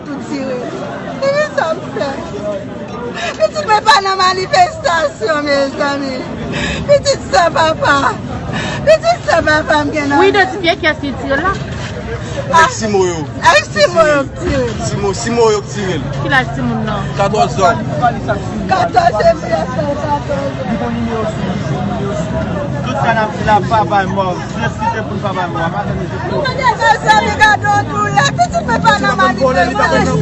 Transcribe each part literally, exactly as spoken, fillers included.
Tou tire. Epi sa m fè? Pitit mwen pa nan manifestasyon, mezanmi. Pitit san papa. Pitit san papa m gen nan. Ou idantifye kiyès ki tire l la? Avèk Simo yo. Avèk Simo yo k tire l. Simo, Simo yo k tire l. Ki laj timoun nan? Katòz zan. Katòz epi katòz zan. Tout sa n ap di la pa bay mò. Jis kite pou l pa bay mò. Pa janm jis pou l. Mezanmi, gade yon doulè. Pitit mwen pa nan manifestasyon.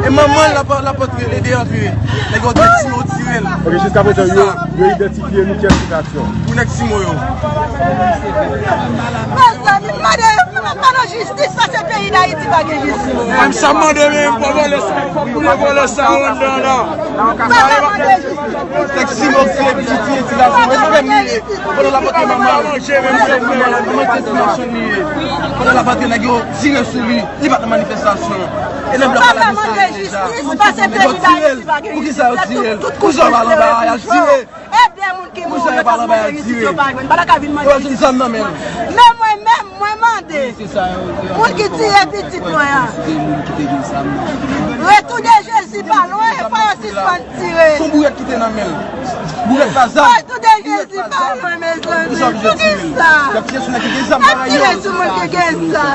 E manman l ap, ap antre, ede antre. Nèg yo tèt Simo tire l. Ok, jiskaprezan, yo, yo idantifye nou kiyès ki fè aksyon. Pou nèg Simo yo. Mezanmi, mande yo, pa nan jistis, paske peyi Dayiti pa gen jistis. Mwen, sa m mande, men, pou vòlè sa, pou vòlè sa, anndan la. Mwen, mwen mande jistis. Nèg Simo ki tire ti gason, e frè m li ye. Pandan l ap antre manman l, manman l te sou machin li ye. Pandan l ap antre, nèg yo tire sou li, li pa t nan manifestasyon. E nan blòk la, misye ye deja. Nèg yo tire l. Poukisa yo tire l? Poukisa yo pa al anba a, y al tire? Ede moun ki mouri, yo ta mande jistis, yo pa jwenn. Yo pa jwenn zam nan men l. Men mwen menm, mwen mande moun ki tire pitit mwen an. Retou de Jezi pa lwen, fò yo sispann tire. Se yon bouyèt ki te nan men l. Bouyèt pa zam. Retou de Jezi pa lwen, mezanmi. Poukisa? Y ap tire sou nèg ki gen zam parèy yo. Y ap tire sou moun ki gen zam.